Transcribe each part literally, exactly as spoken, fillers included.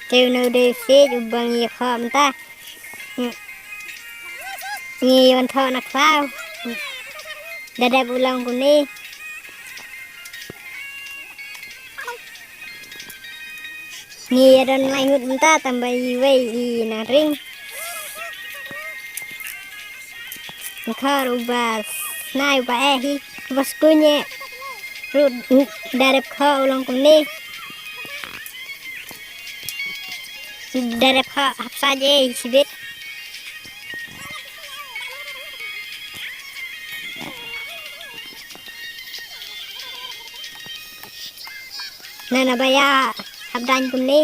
Te une u dei u siej uba ngi ïakhoh mynta. Ngi wan thoh na khlaw. Da dep u long kumne. Ngi ïa don lai ngut mynta tang ba iwei i nang ring. Khor uba snai uba eh hi uba skuñ eh. Ruh da dep khoh u long kumne. Da dep khoh hap sait eh shibit. Na na ba ïa hap daiñ kumne.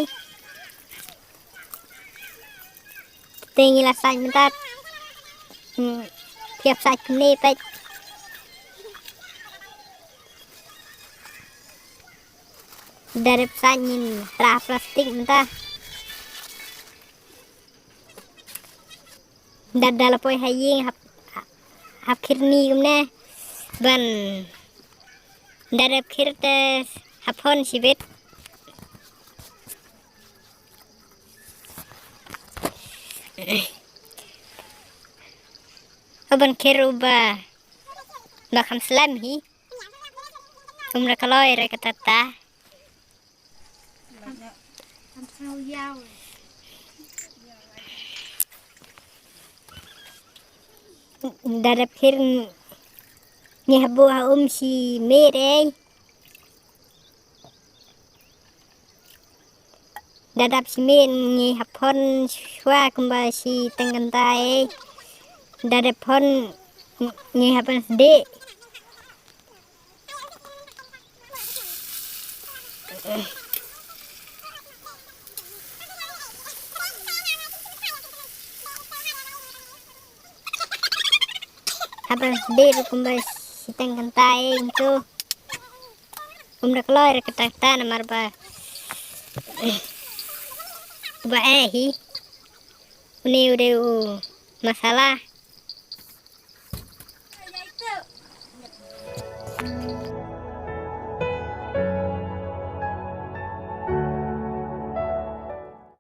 Te ngi la sait mynta. Hmm, phi hap sait kumne peit. Da dep sait ngin rah plastik mynta. Da da la poi ha ïing hap, hap khirni kumne. Ban da dep khir te hap hon shibit. Uban khir uba ba kham slem hi. Kum ra kloi ra kata ta. Da dep khir ngi hap buh ha um shi miet ei. Da dap shi miet ngi hap hon shuwa kumba shi teng kynta ei. Da dep hon ngi hap ban sdih. Hap ban sdih ruh kumba shi teng kynta ei ngi tu. Kum da kloi ra kata kata namar ba ba eh hi. Une u dei u masala.